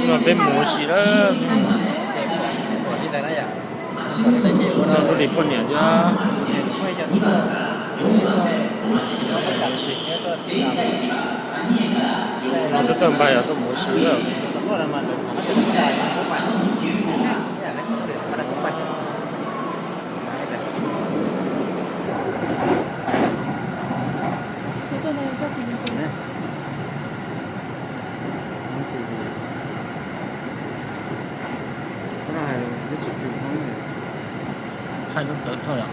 No peb mus ua si lawm. No tuaj li poj niam thiab. No twb tau npaj yog tuaj mus ua si lawm. Hais lub txawv dhau yom.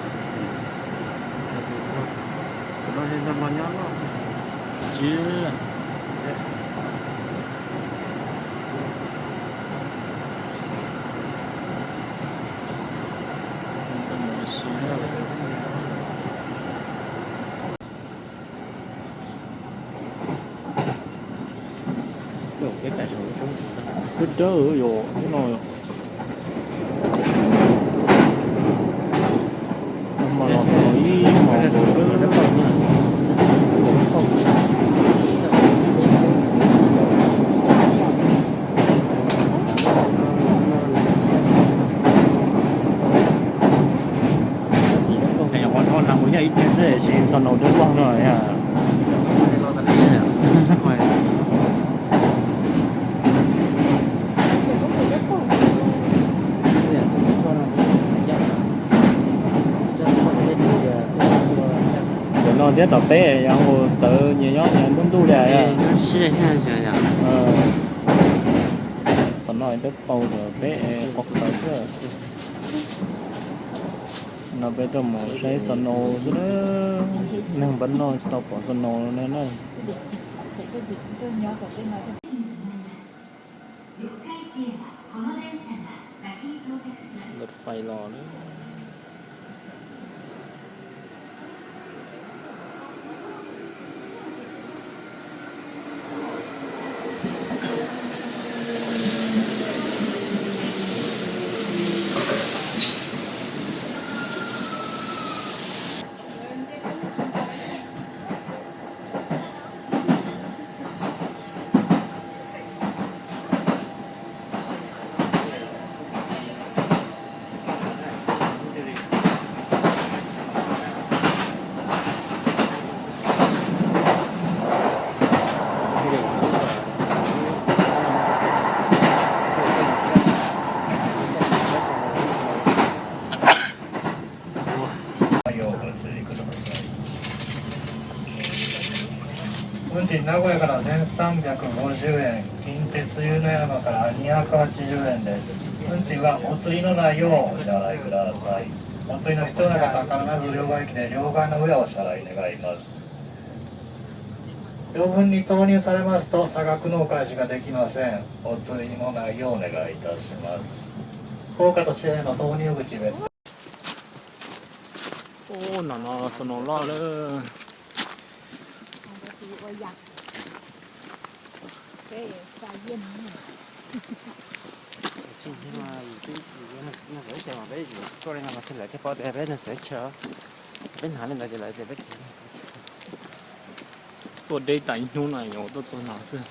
Tsis Dawb dawb yom, no yom. Mas los xaus ib hmos nkaus. Nyuam qhuav dhau na kuv yog ib pliag xwb ces txog no dawb vog no. Cov no thiab tom peb yog hu txawv nyias nyob nyias ntuj ntuj li. Tom no twb tau peb qhov khaws xwb. No peb tuaj mus saib snow xwb na. Neeg npaj no tsis tau pom snow no na. Lawv fais los na.運賃名古屋からせんさんびゃくごじゅうえん、近鉄湯の山からにひゃくはちじゅうえんです。運賃はお釣りのないようお支払いください。お釣りの必要な方は必ず両替機で両替の上お支払い願います。余分に投入されますと、差額納お返しができません。お釣りのないようお願いいたします。硬貨と紙幣の投入口別。 Ub, no no snow loj lawm. Tuaj deb tas ib hnub no yuav tuaj txog no xwb.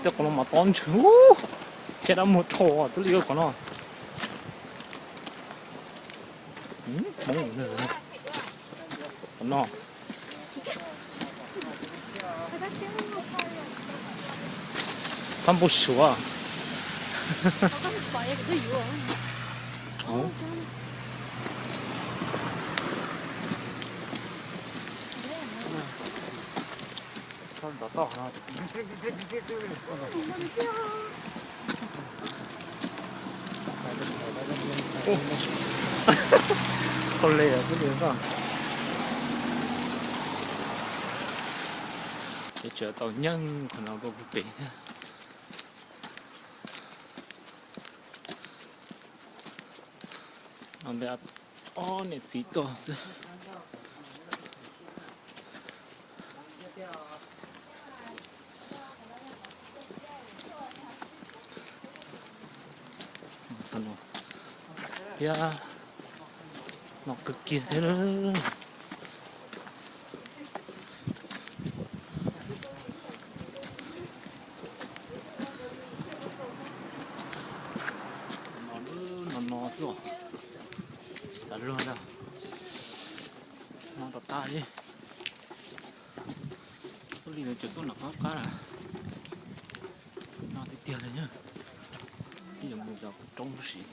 Tej qhov no mas tob ntswg, caj dab muag rho xwb li qhov no. Qhov no txhob npau suav. Qhov le xwb li ko. Ces tseem tau nyeej qhov no rau kuv pem thiab. No peb ob niam txiv tuaj xwb. Thiab no kawg kiag thiab. No no xwb, xav luag lawm. No tom tag li, ua li lawv tseem tuaj nram qab qab lawm. No tiag tiag li na, ib yam mus cov roob tab sis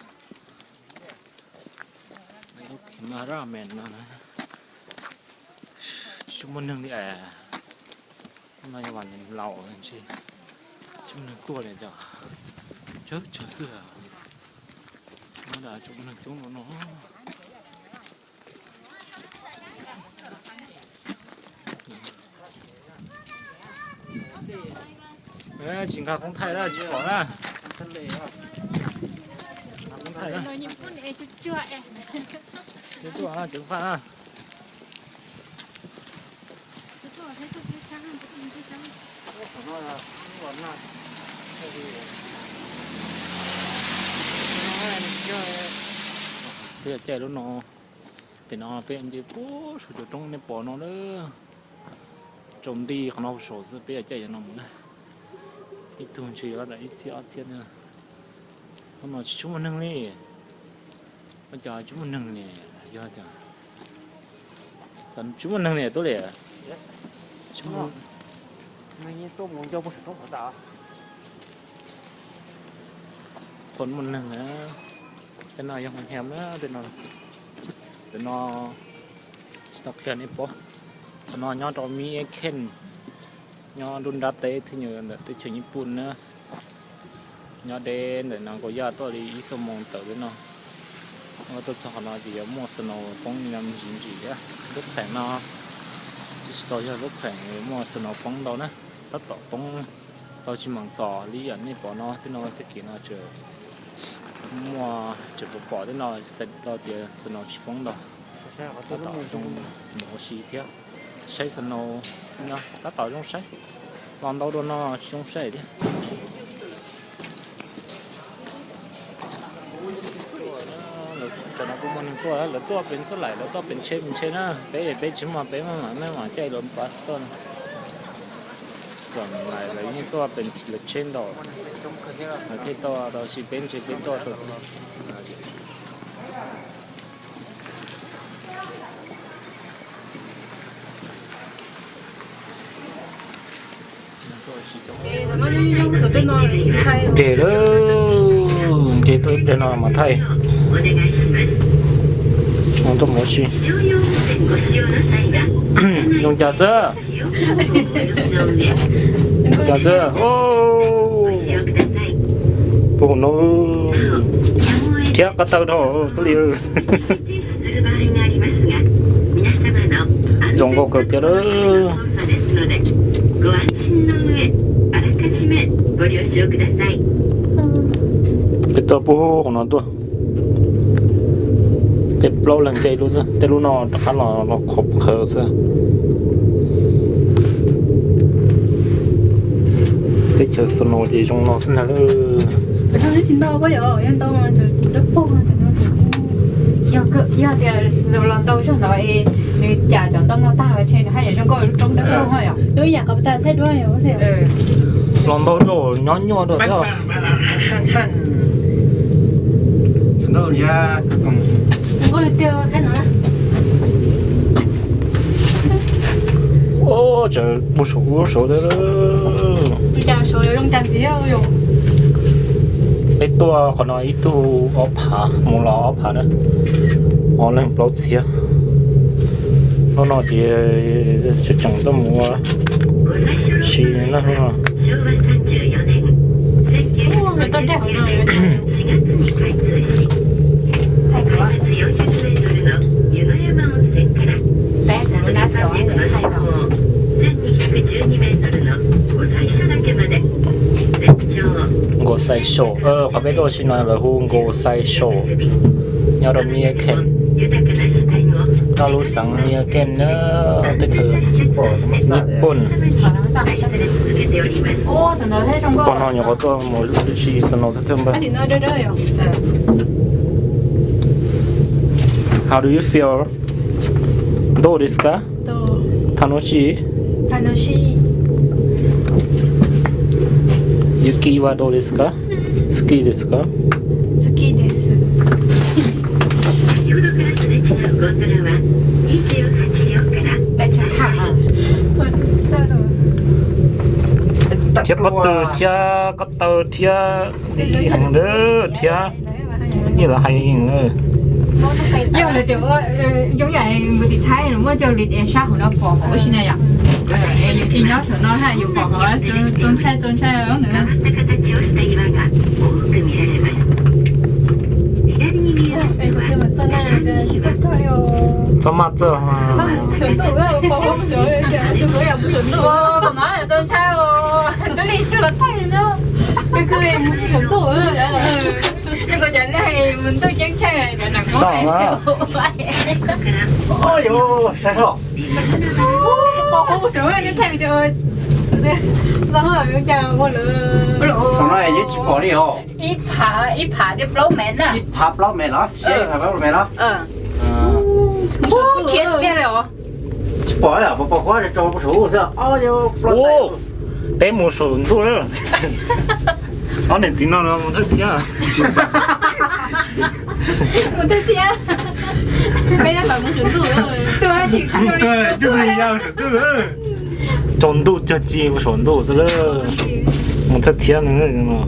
mas raj mes no tsis muaj neeg li es, no yog vas laus ntshe tsis muaj neeg tuaj li cov, tsawg tsawg xwb, no tsis muaj neeg coob no no. Tsis nqa koob thaij na, tsis pom na. Ceev faj na. Peb caij lub no, pem no peb nce puag saum cov roob nej pom no na. Tsaus nti qhov no saum xwb, peb caij cov no mus na. Ib tug ntshe yuav ib txhiab ob txhiab na. Hnub no tsis tshua muaj neeg li. Ua cas tsis muaj neeg li, yog tias tsis muaj neeg li tuaj li. Qhov muaj neeg na, tej no yog hoo hiam na, tej no, tej no tsis tau qhia nej paub. Qhov no nyob rau Myekheen, nyob nruab nrab teb thwj nyuag ntawm teb chaws Nyij Pooj na. Nyob deb ntawm no Nkaus Yaj tuaj li ib xuab moos tawm tej no. Tuaj txog qhov no ces yuav muaj snow poob ntsim ntsim thiab. Lub pheem no twb tsis tau yog lub pheem muaj snow poob ntau na, tab tom poob tau tsis meem txom li yam nej pom no, tej no tej kev no tseem muaj, tseem pom pom tej no, xav tau tias snow tsis poob ntau. Tab tom zoo mus ua si thiab. Saib snow no tab tom zoo saib, los ntau dua no tsis zoo saib thiab. Tam no kuj muaj neeg tuaj, lawv tuaj pem Xub Laim, lawv tuaj pem tsheb, pem tsheb na, peb peb tsis muaj, peb maj mam maj mam caij lawv bus tuaj. Xub Laim lawv yeej tuaj pem lawv tsheb ntau, lawv thiaj tuaj tau, tab sis peb ntshe peb tuaj tau xwb. Nce lawm, nce tuaj ib pliag no mas thaij. Tuaj mus ua si. Zoo cas xwb? Zoo cas xwb? Puag hauv no thiab, qab tawg dhau tuaj li. Zoo nkauj kawg thiab lawm. Peb tuaj puag hauv no tuaj. Peb plaub leeg caij lub xwb, tej lub no rov qab los qhov qhawv xwb. Teb chaws snow ces zoo no xwb ntag. Yog tias snow los ntau zog no es nws cam cov ntoo no tag los tshe nws haj yam zoo nkauj lub roob dawb paug yom. Los ntau rau nyob nyuaj rau thiab. Ua tsav puag saum ub saud. Peb tuaj qhov no ib tug ob phav, mus los ob phav na, ob leeg plaub txhiab. Hnub no ces tseem tseem tuaj mus ua si na. Nkaus Xais Saum, qhov peb tuaj ua si no lawv hu Nkaus Xais Saum, nyob rau Myekheen, nyob lub xeev Myekheen na, teb chaws Nyij Pooj. Pog no nyuam qhuav tuaj mus ua si snow thawj thawj npawg. How do you feel? どうですか？ 楽しい？ 楽しい。 雪はどうですか？ 好きですか？ 好きです。 先ほどからすれ違うゴンドラはにじゅうはちりょうから Thiab pob tw thiab ko taw thiab li heev li thiab. Yeej lawv hais li. Yog lawv tias ua, yog yam mus tim Thaib muaj cov li sab hauv no pom hauv ua si na yom. Yus tsis nyob saum no na yus pom hauv txaus ntshai txaus ntshai nws. 左に見えるのは Txhob maj txawj. Ua, kuv hnov txaus ntshai os, twb li tsuj los thaij li no. Ntuj ceeb tsheej. Soj na. Saib soj. Saum no yeej tsis pom li os. Ib phav, ib phav thiab plaub mev na. Ib phav plaub mev los? Siab ib phav plaub mev los? Ub, thiab tiag li os. Tsis pom, pos pos huab tso pov saum ub xwb. Peb mus saum ntuj lawm. Ob niam txiv no mus thawj thiab. Mus thawj thiab. Peb tab tom mus saum ntuj. Tus hais tsis, tus hais tsis, tus hais tsis. Tsaus ntuj cog ci mus saum ntuj xwb lawm. Mus thawj thiab no.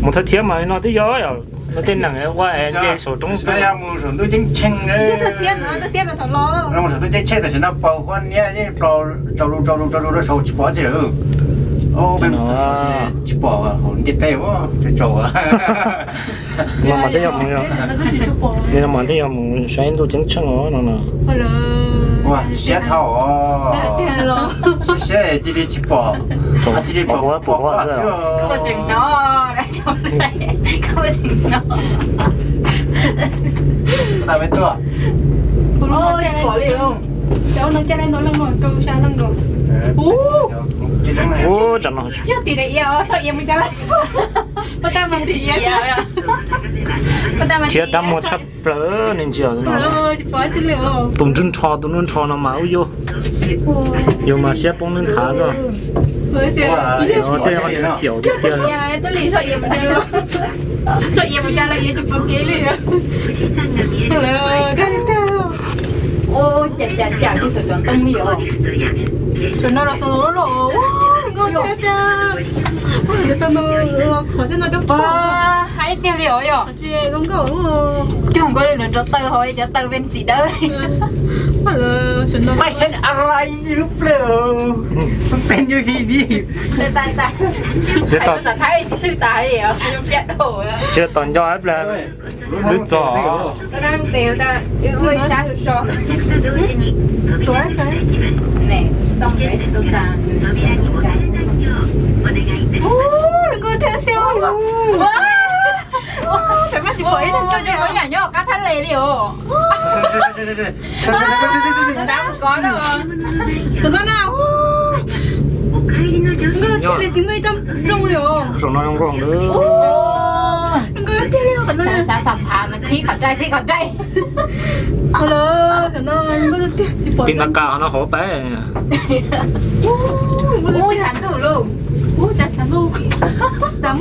Mus thawj thiab mas no twb yog yom, no tej neeg ua es nce saum roob xwb. Mus saum ntuj ceeb tsheej. Mus saum ntuj ceeb tsheej tam sim no pos huab niab yeej tsaus lus tsaus lus tsaus lus rau saum tsis pom tsi lawm. Peb mus txog saum tsis pom hauv ntiaj teb tsaus. Mas mas twb yog mus, mas twb yog mus saib ntuj ceeb tsheej os no na. Ua siab dhau os. Siab siab cia li tsis pom, cia li pom huab pom huab xwb. Tab peb tuaj. Ub, tsam no. Thiab tab muag tshaj plaws ne ntsia no. Tus nrub nrho, tus nrub nrho no mas ub yuj, yus mas siab poob nws nthav xwb. Tej xyaum tiag tiag. Ua cas cas cas tsis saum cov ntoo li os. Saum no los xaus loj loj, nkauj tiag tiag. Xaus no los khov thiab no rau pog. Haib tiag li os yom. Cog nkaus li lawv rau taw hauv cov taw ven xim dawb. Peb yuav li li. Xav Thaib tsis thwj tas li os. Siab dhau. Tsis tas nco ib pliag twb txog. Ub, nkauj thiab xwb. Ua, thaum mas tsis pom ib tug nyob qab thaj les li os. Saum no na, nkauj thiab li tsis muaj ib tug nplooj li os. Saum no zoo nkauj li. Nkauj tiag li os. Xav xav phav mas qhib qhov rai qhib qhov rai. Saum no nkauj tiag tsis pom. Tim na ka no hauv peb. Ub, tshav ntuj lauj. Ub, tshav ntuj. Tshav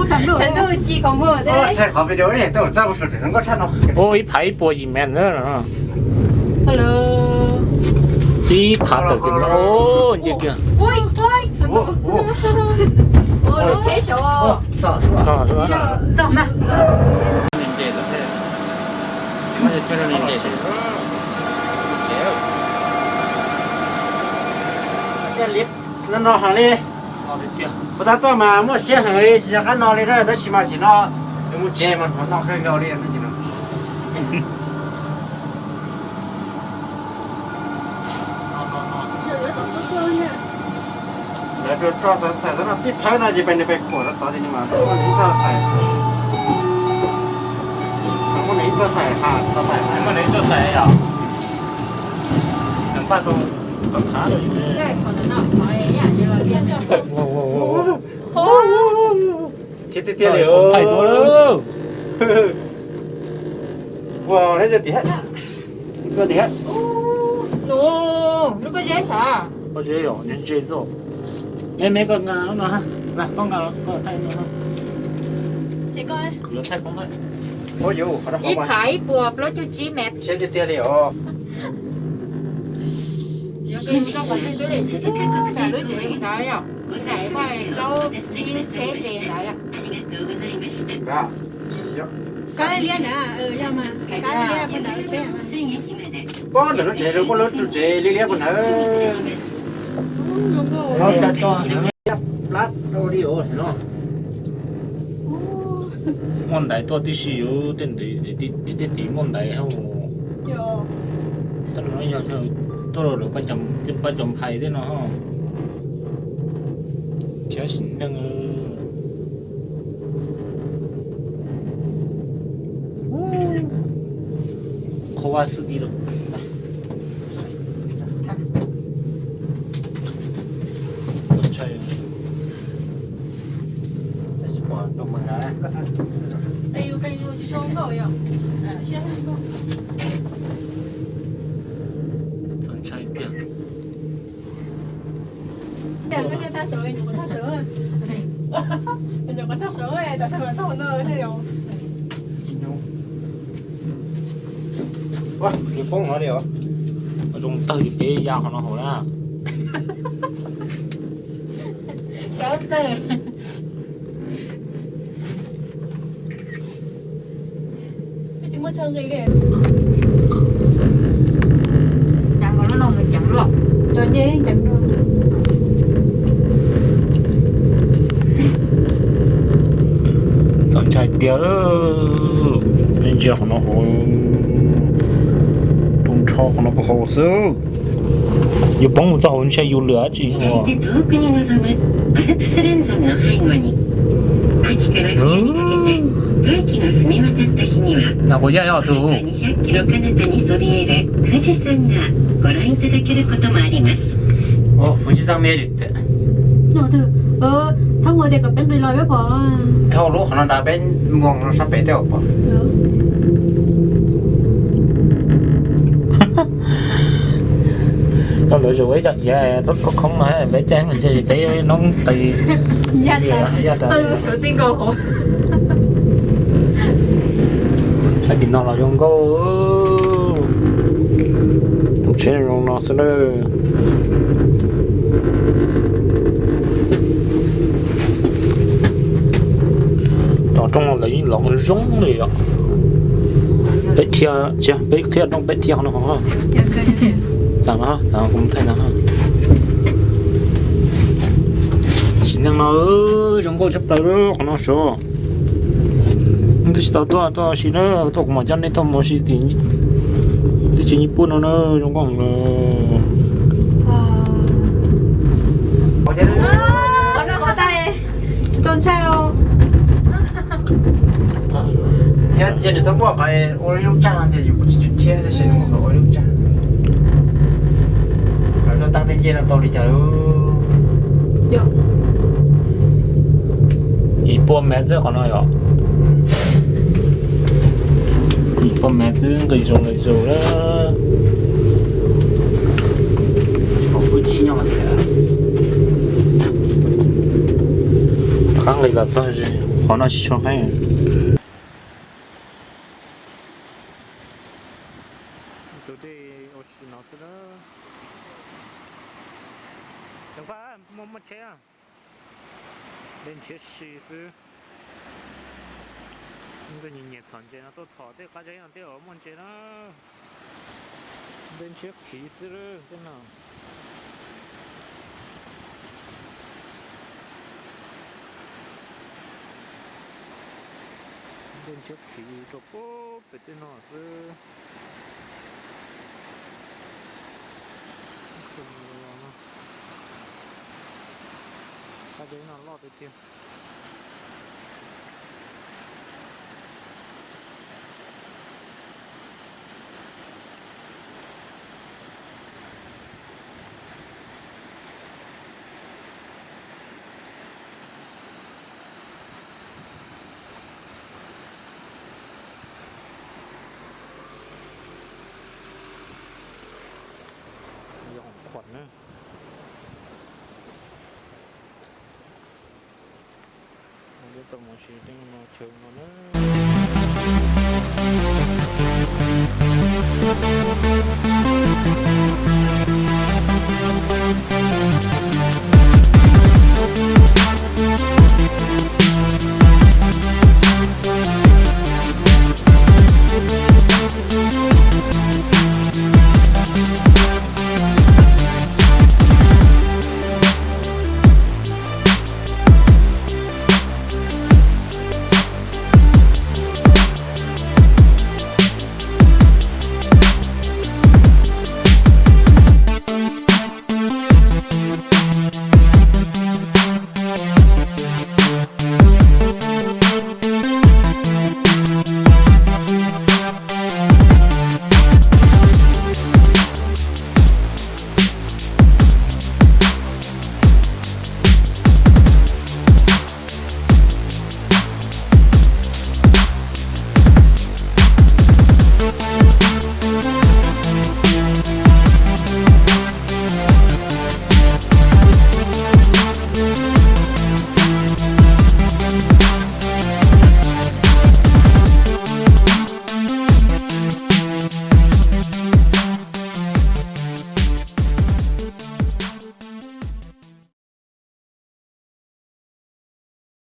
ntuj ci qhov muag. Ub, ib phav ib puas yim mev na. Ib phav tawm kiag no, nce kiag. No no heev li. Puas tab tuaj mas muaj siab heev li, tsis nco qab no li na, tab sis mas tam sim no yuav mus tsev mas hnov no kawg nkaus li. Lawv tso tso xav xaim no tib thawb no ces pes nws pes khuam rau tod ces nws mam muaj nws ib txoj xaim. Mam muaj nws ib txoj xaim ha tod. Muaj nws ib txoj xaim yom. Nws npaj tau tom qab lawm. Thiab tiag tiag li. Ua, neb tim hab. Koj tias, no, lub pob zeb sav. Pob zeb yom, ntse ntse xwb. Me me koj nqa no, koj nqa los koj thaij no. Yuav thaij koob thaij. Ib phav ib puas plaub caug tsib mev. Tsheb tiag tiag li os. Yuav koj mus txog qhov twg twb li, nram lub tsev nrad yom, nram ib plaub tsib tsheb nres nrad yom. Kab liab na, yog mas kab liab puag nram tsheb. Pob nram lub tsev, pob lub tsev liab liab puag nrad. Plab rau li os no. Muaj ntaiv tuaj tib si, tej ntawd tej tim muaj ntaiv hauj. Tuaj lawv pab cov nphais tej no thiab sim neej. Qhov vaj xwb ib lawm. Txaus ntshai tiag. Zoo tawg li peb ya qhov no hauv na. Txaus ntshai tiag. Ntsia qhov no hauv, tu nrho qhov no puag hauv xwb. Yus poob mus txog hauv ntshe yus lwm dab tsi. Nag kuv yaj yog tus. Thauj ua tias kom peb nqis los peb pom. Thauj lub qhov no nrad peb mus sab pem tej pom. Koj lawv zus ib co iav txob khoob khoob no peb caij mus ntshe peb noob qis. Ya tas. Sawv tij nkaus hauv. Sab tim no los zoo nkauj. Tus tsheb zoo no xwb na. Cov rooj lawv yeej lov zoo li os. Peb dhia, peb qhib rooj peb dhia qhov no. Txav no, txav kuv thaij no. Sim neej no zoo nkauj tshaj plaws qhov no sov. Twb tsis tau tuaj, tuaj si na, tuaj kuv mam coj nej tuaj mus si tim teb chaws Nyij Pooj no na, zoo nkauj heev na. Qhov no qhov tais txaus ntshai os. Yog nws txhob muaj qhov ua ib lub tsag no ces yus kuj tsis tshua thiab, tab sis nws muaj qhov ua ib lub tsag. Lawv tuaj tav tej ncej no tau li cas lub? Yim pua mev xwb qhov no yom. Yim pua mev xwb nqis zus nqis zus na. Rov qab nqis los txog qhov no tsis tshua heev. Tus dej ua si no xwb na. Ceev faj, muaj muaj tsheb, dej ntshiab si xwb. Ntuj nyiam nyiam txhom ntses no tuaj txhom tej qab zeb no tej uas muaj ntses na. Dej ntshiab khiv xwb tej no. Dej ntshiab khiv rau pem tej no xwb. Qab zeb no loj tiag tiag. Pom na. Peb tau mus si tej no chaw no na.